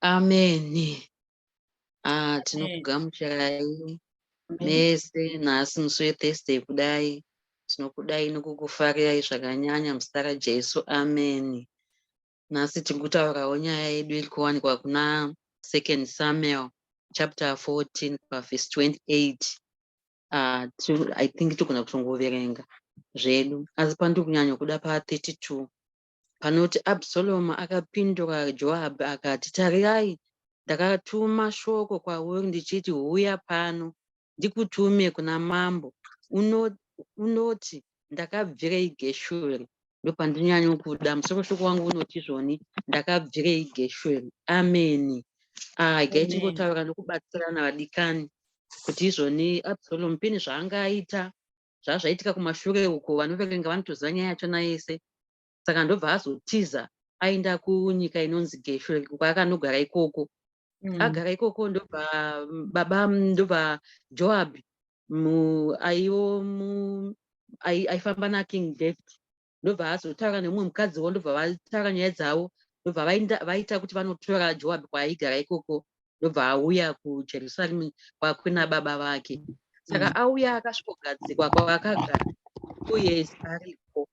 Ameni. Ah, tinokugamuchirai mese nhasi musi weThursday kudai. Tinokudai nokukufarirai zvakanyanya muzita raJesu. Ameni. Nhasi tiri kutaurawo nyaya yedu iri kuwanikwa kuna 2 Samuel chapter 14 pavhesi 28. I think togona kutongoverenga zvedu asi pandiri kunyanya kuda pa32 panoti Absalomu akapindura Joabhi akati, "Tarirai, ndakatuma shoko kwauri ndichiti, 'Huya pano ndikutume kuna mambo.' Unoti, 'Ndakabvirei Geshuri?'" Ndopandinonyanya kuda. Musoro shoko wangu unoti izvoni, "Ndakabvirei Geshuri?" Ameni. Ah, regai tingotaura nokubatsirana, vadikani, kuti izvoni Absalomu pini zvaanga aita zvazvaitika kumashure uko. Vanoverenga vanotoziva nyaya yachona yese. Saka ndobva azotiza aenda kunyika inonzi Geshuri, kwaakanogara ikoko. Agara ikoko, ndobva baba, ndobva Joabhi aiwo aifamba naKing David, ndobva azotaura nemumwe mukadziwo, ndobva vataura nyaya dzavo, ndobva vaita kuti vanotora Joabhi kwaaigara ikoko, ndobva auya kuJerusaremu kwakuna baba vake. Saka auya, akasvikogadzikwa kwaakagara 2 years ariko.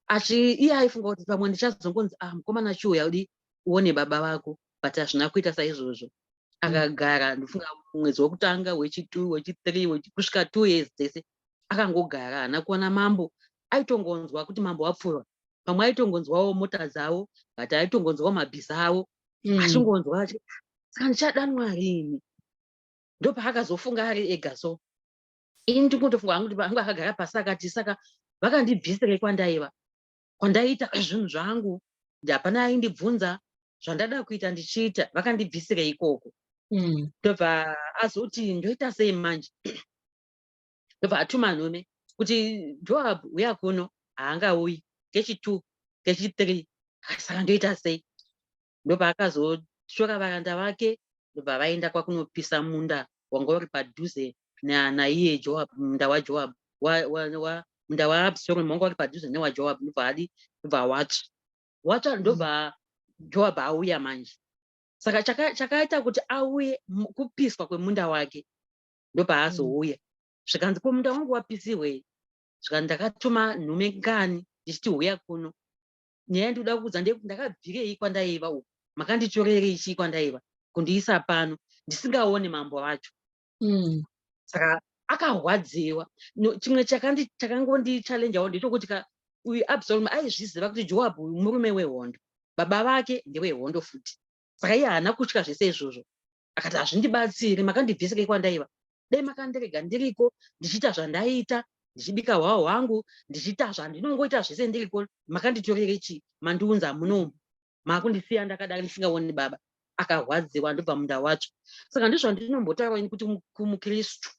Achi iye aifunga kuti pamwe ndichazongonzi, "Ah, mukomana, chiuya udi uone baba vako," but hazvina kuita saizvozvo. Akagara, ndofunga mwedzi wekutanga, wechi2, wechi3, kusvika 2 years dzese akangogara, haana kuona mambo. Aitongonzwa kuti mambo wapfuura, pamwe aitongonzwawo mota dzavo, but aitongonzwawo mabhiza avo. Achingonzwa, saka ndichadanwa rini? Ndopaakazofunga ari ega. So ini ndingotofunga hangu kuti anga akagara pasi akati, "Saka vakandibvisirei kwandaiva, kwandaiita zvinhu zvangu? Hapana aindibvunza, zvandada kuita ndichiita. Vakandibvisirei ikoko?" Ndobva azoti, "Ndoita sei manje?" Ndobva atuma nhume kuti, "Joab, uya kuno." Haangauyi. Kechi2, kechi3. "Saka ndoita sei?" Ndobva akazotora varanda vake, ndobva vaenda kwakunopisa munda wanga uri padhuze naiye Joab, munda waJoab, munda waAbsalom wanga uri padhuze newaJoab. Ndobva adi, ndobva watsva, watsva. Ndobva Joab auya manje. Saka chakaita kuti auye kupiswa kwemunda wake. Ndopaazouya, zvikanzi, "Ko, munda wangu wapisirwei?" Zvikanzi, "Ndakatuma nhume ngani ndichiti huya kuno. Nyaya ndinoda kuudza ndeyekuti ndakabvirei kwandaiva uku? Makanditorerei chii kwandaiva kundiisa pano ndisingaoni mambo vacho?" Saka akarwadziwa. No, chimwe chakangondichallenjawo ndechekuti ka uyu Absalom aizviziva kuti Joab uyu murume wehondo, baba vake ndewehondo futi. Saka iye haana kutya zvese izvozvo. Akati, "Hazvindibatsiri. Makandibvisirei kwandaiva? Dai makandirega ndiriko ndichiita zvandaiita, ndichibika hwawo hwangu, ndichiita zvandinongoita zvese ndiriko. Makanditorere chii? Mandiunza munomu, maakundisiya ndakadai ndisingaoni baba." Akarwadziwa, ndobva munda wacho. Saka ndizvandinombotaura ini kuti kumuKristu,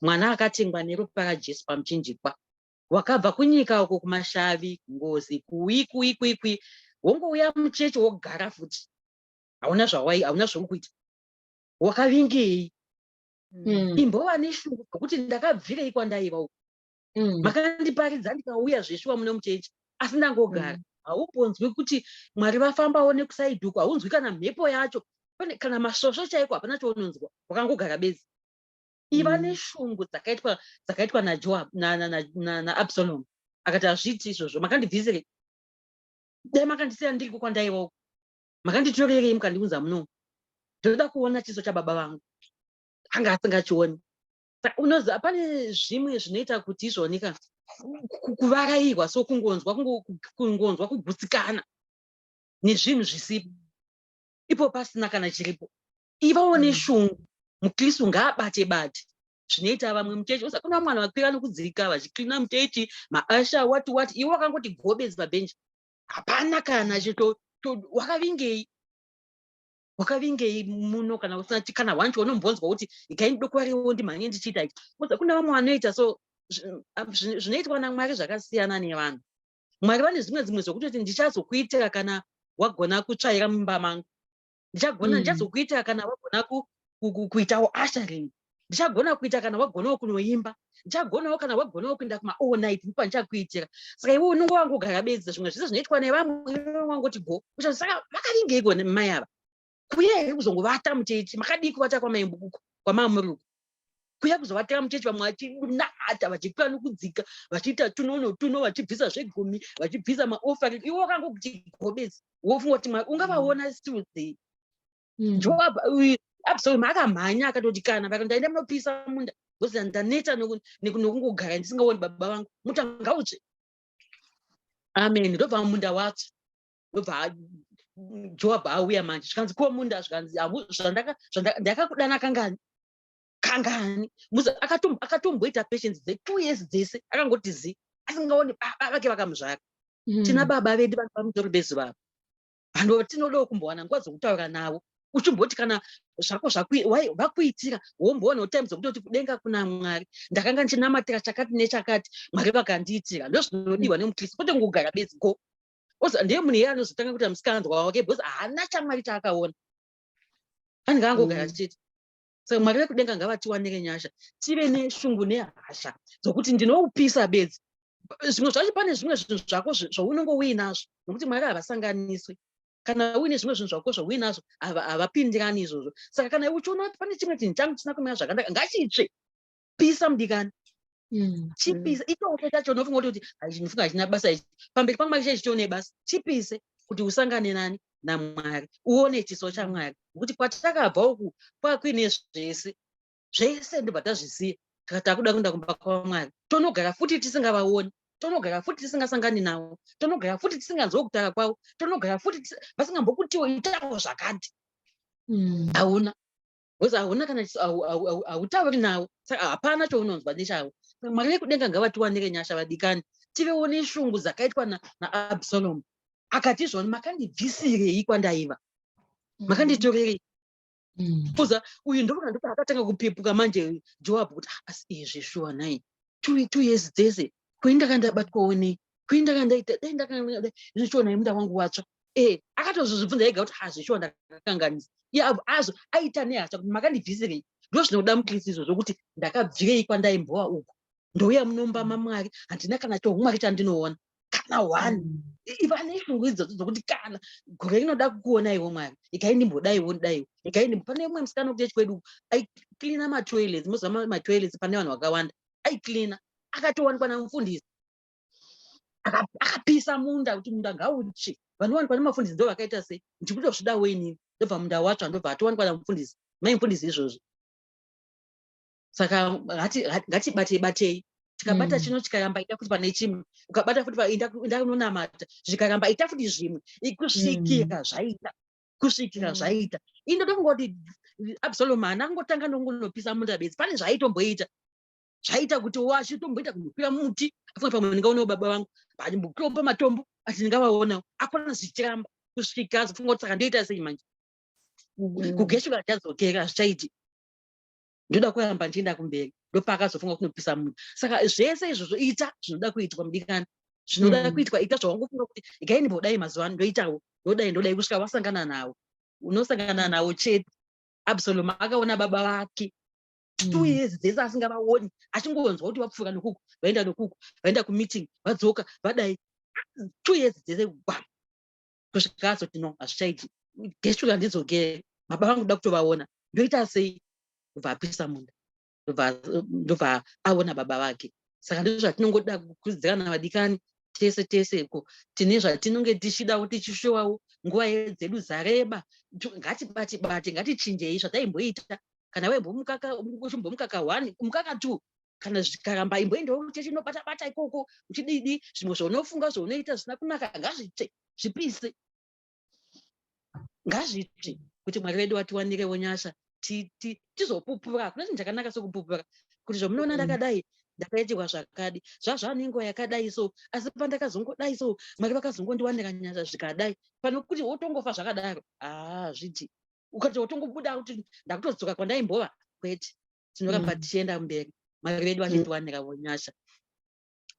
mwana akatengwa neropa raJesu pamuchinjikwa, wakabva kunyika uko, kumashavi, ngozi, kui kui kui kui, wongouya muchechi wogara futi, hauna zvawai, hauna zvauri kuita, wakavingei? Imbova neshungu dzokuti ndakabvirei kwandaiva uko? Makandiparidza ndikauya zveshuwa muno muchechi, asi ndangogara. Haumbonzwi kuti Mwari vafambawo nekuside uko, haunzwi kana mhepo yacho, pane kana masvosvo chaiko, hapana chaunonzwa, wakangogara bedzi. Iva neshungu dzakaitwa naJoab naAbsalom. Akati, "Hazviiti izvozvo. Makandibvisirei? Dai makandisiya ndiriko kwandaiva uko. Makanditorerei mukandiunza munomu? Ndoda kuona chiso chababa vangu." Anga asingachioni. Saka unoziva pane zvimwe zvinoita kuti izvonika kuvarairwa, so kungonzwa kugutsikana nezvinhu zvisipo ipo pasina kana chiripo. Ivawo neshungu. Mukristu ngaabate bate zvinoita vamwe muchechi. Usa kuna vamwe vanhu vakwira nokudzika vachiklina muchechi, maushers, what what. Iwe wakangoti gobedzi pabhenji, hapana kana chito. Wakavingei? Wakavingei muno kana usina kana one chaunombonzwa kuti igai ndidokwarewo ndimhanye ndichiita ichi? Uza kuna vamwe vanoita. So zvinoitwa naMwari zvakasiyana nevanhu. Mwari vane zvimwe zvokutoti, "Ndichazokuitira kana wagona kutsvaira mumba mangu. Ndichagona, ndichazokuitira kana wagona kuitawo ushering. Ndichagona kuita kana wagonawo kunoimba. Ndichagonawo kana wagonawo kuenda kuma all night, ndipo pandichakuitira." Saka iwe unonge wangogara bedzi, zvimwe zvese zvinoitwa nevamwe iwe wangoti go. Saka vakavingeiko mai ava? Kuuya here kuzongovata muchechi? Makadii kuvata kwamaimbukuko kwamamuri uko? Kuya kuzovatira muchechi, vamwe vachinamata, vachikwira nokudzika, vachiita tuno notuno, vachibvisa zvegumi, vachibvisa maoffering. Iwe wakangokuti gobezi, wofunga kuti Mwari ungavaona still sei? Joab uyu Absalom akamhanya, akatoti kana vaka ndaenda munopisa munda because ndaneta nokungogara ndisingaoni baba vangu. Muta ngautsve. Amen. Ndobva munda watsva. Ndobva Joab auya manje, zvikanzi, "Ko munda?" Zvikanzi, "Ndakakudana kangani kangani?" Musa akatomboita patience dze2 years dzese, akangoti zi asingaoni baba vake vakamuzvara. Tina baba vedu vari pamusoro pezuva, vanhu vatinodawo kumbowana nguva dzokutaura navo. Uchimboti kana zvako vakuitira, womboonawo time dzokutoti, "Kudenga kuna Mwari, ndakanga ndichinamatira chakati nechakati, Mwari vakandiitira." Ndozvinodiwa nemukristu, kwete kungogara bedzi go. Ndiye munhu iye anozotanga kuita musikanzwa wake because haana chaMwari chaakaona, anenge angogara chete. Saka Mwari vekudenga ngavatiwanire nyasha, tive neshungu nehasha dzokuti ndinoupisa bedzi. Zvimwe zvacho, pane zvimwe zvinhu zvako zvaunenge uinazvo, nokuti Mwari havasanganiswi. Kana uine zvimwe zvinhu zvako zvauinazvo, havapindirani izvozvo. Saka kana uchiona kuti pane chimwe chinhu changu chisina kumira zvakanaka, ngachitsve. Pisa, mudikani. Chipise ichocho chacho unofunga kuti ndinofunga hachina basa ichi. Pamberi paMwari chai chichione basa. Chipise kuti usangane nani? NaMwari, uone chiso chaMwari, nokuti kwatakabva uku kwakuine zvese zvese, ndobva tazvisiya, tikati takuda kuenda kumba kwaMwari. Tonogara futi tisingavaoni, tonogara futi tisingasangani navo, tonogara futi tisinganzwa kutaura kwavo, tonogara futi vasingambokutiwo itawo zvakati. Hauna, because hauna kana hautauri navo, saka hapana chaunonzwa nechavo. Saka Mwari vekudenga ngavatiwanire nyasha, vadikani, tivewo neshungu dzakaitwa naAbsalom. Akati izvoni, "Makandibvisirei kwandaiva? Makanditorerei?" Kuza uyu ndokuti ndopaakatanga kupepuka manje Joab kuti, "Ah, asi izvi shuwa nhai, 2 years dzese koi ndanga ndabatwawo nei? Koi ndanga ndaita dai ndanga zvichionai munda wangu watsva?" Akatozozvibvunza ega kuti, "Hazvishuwa, ndakakanganisa." Iye azvo aita nehasha kuti, "Makandibvisirei?" Ndo zvinoda mukristu izvozvo, kuti ndakabvirei kwandaimbowa uku, ndouya munomba maMwari, handina kana choumwari chandinoona, kana one. Iva neshungu idzodzo dzokuti kana gore rinoda kukuonaiwo Mwari, ikai ndimbodaiwo daiwo, ikai ndimbo. Pane umwe musikana kuchechi kwedu aiklina matoilets. Moziva matoilets pane vanhu vakawanda. Aiklina, akatowanikwa namufundisi. Akapisa munda kuti munda ngautsve. Vanowanikwa nemafundisi ndo vakaita sei? Ndikutozvidawo inini. Ndobva munda watsva, ndobva atowanikwa namufundisi, mai mufundisi izvozvo. Saka ngatibatei batei. Tikabata chino chikaramba, ita futi pane chimwe. Ukabata futi, enda unonamata. Zvikaramba, ita futi zvimwe, kusvikira zvaita, kusvikira zvaita. Ini ndotofunga kuti Absalom haana kungotanga nongonopisa munda bedzi. Pane zvaaitomboita zvaita kuti wachitomboita kundokwira muti, afunga pamwe ndingaonawo baba vangu, pandimbokwirawo pamatombo, ati ndingavaonawo. Akona zvichiramba, kusvika azofunga kuti, "Saka ndoita sei manje? KuGeshura chadzokera hazvichaiti, ndoda kuramba ndichienda kumberi." Ndopaakazofunga kunopisa munhu. Saka zvese izvozvo, ita zvinoda kuitwa, mudikani, zvinoda kuitwa. Ita zvawangofunga kuti igai ndimbodai mazuva ano, ndoitawo, ndodai, ndodai, kusvika wasangana nawo. Unosangana nawo chete. Absalom akaona baba vake two years dzese asingavaoni, achingonzwa kuti vapfuura nokuku, vaenda nokuku, vaenda kumeeting, vadzoka, vadai. 2 years dzese gwa, kusvika azoti, "No, hazvichaiti. Geshura ndidzokere, baba vangu da kutovaona, ndoita sei?" Ndobva apisa munda, ndobva aona baba vake. Saka ndizvo zvatinongoda kukurudzirana, vadikani, tese tese ko tine zvatinonge tichidawo, tichishuwawo. Nguva dzedu dzareba, ngatibate bate, ngatichinjei zvataimboita. Kana waimbomuka uchimbomuka ka1, muka ka2. Kana zvikaramba, imboendawo kuchechi, unobata bata ikoko, uchididi. Zvimwe zvaunofunga, zvaunoita zvisina kunaka, ngazvitsve, zvipise, ngazvitsve, kuti Mwari vedu vatiwanirewo nyasha, tizopupura. Hakuna chinhu chakanaka sokupupura kuti zvamunoona ndakadai, ndakaitirwa zvakadi, zvazvane nguva yakadai so, asi pandakazongodai so, Mwari vakazongondiwanira nyasha zvikadai. Pano kuti wotongofa zvakadaro, haa, zviti ukati wotongobuda kuti ndakutodzoka kwandaimbova, kwete. Tinoramba tichienda mberi, Mwari vedu vachitiwanirawo nyasha.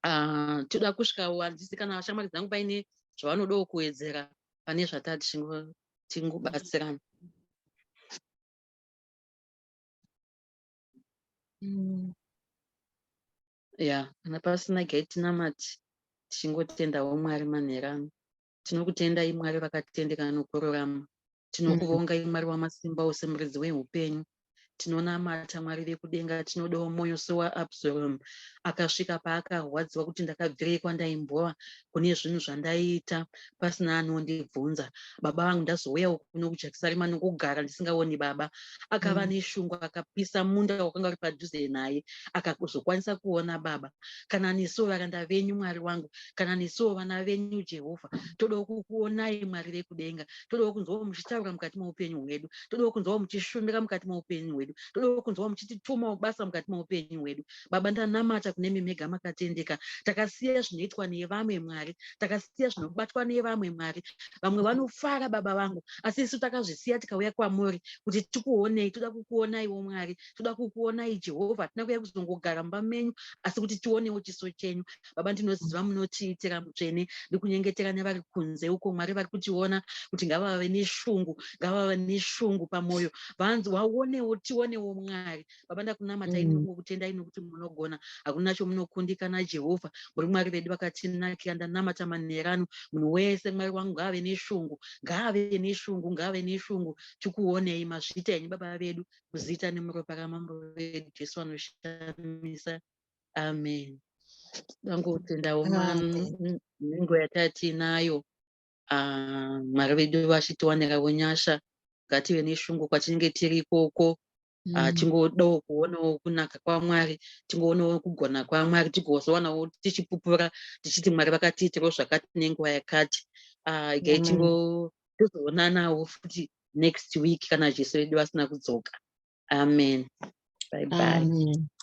Ah, toda kusvikawo, handisi kana shamwari dzangu paine zvavanodawo kuwedzera pane zvatati tingobatsirana. Ya, kana pasina, gai tinamati, tichingotendawo Mwari manherano. Tinokutendai, Mwari vakatendeka nokururama. Tinokuvongai Mwari wamasimba ose, muridzi weupenyu. Tinonamata Mwari vekudenga, tinodawo mwoyo sewaAbsalomu akasvika paakarwadziwa kuti ndakabvirei kwandaimbova kune zvinhu zvandaiita pasina anondibvunza. Baba vangu ndazouyawo kuno kuJakisarema nokugara ndisingaoni baba. Akava neshungu akapisa munda wakanga uri padhuze naye akazokwanisa kuona baba. Kana nesuwo varanda venyu Mwari wangu, kana nesuwo vana venyu Jehovha, todawo kukuonai Mwari vekudenga, todawo kunzwawo muchitaura mukati meupenyu hwedu, todawo kunzwawo muchishumira mukati meupenyu hwedu, todawo kunzwawo muchititumawo basa mukati meupenyu hwedu. Baba, ndanamata kune imi mega makatendeka. Takasiya zvinoitwa nevamwe Mwari, takasiya zvinobatwa nevamwe Mwari. Vamwe vanofara baba vangu, asi isu takazvisiya tikauya kwamuri kuti tikuonei. Toda kukuonaiwo Mwari, toda kukuonai Jehovha. Hatina kuuya kuzongogara mumba menyu, asi kuti tionewo chiso chenyu. Baba, ndinoziva munotiitira mutsvene. Ndikunyengetera nevari kunze uko Mwari vari kutiona kuti ngavave neshungu, ngavave neshungu pamwoyo, vanzi vaonewo, tionewo Mwari. Baba, ndakunamatai nokutendai nokuti munogona, hakuna chomunokundikana Jehovha. Muri Mwari vedu vakatinakira. Ndanamata manherano, munhu wese Mwari wangu ngaave neshungu, ngaave neshungu, ngaave neshungu, tikuonei. Mazvita henyu baba vedu, muzita nemuropa ramambo vedu Jesu anoshamisa, amen. Dangotendawo nenguva yatatinayo. Ah, Mwari vedu vachitiwanirawo nyasha. Ngative neshungu kwatinenge tiri ikoko. Ah, tingodawo kuonawo kunaka kwaMwari, tingoonawo kugona kwaMwari, tigozowanawo tichipupura tichiti Mwari vakatiitirawo zvakati nenguva yakati. Ah, igai tingo tozoonanawo futi next week kana Jesu vedu vasina kudzoka. Amen. Bye bye. Amen.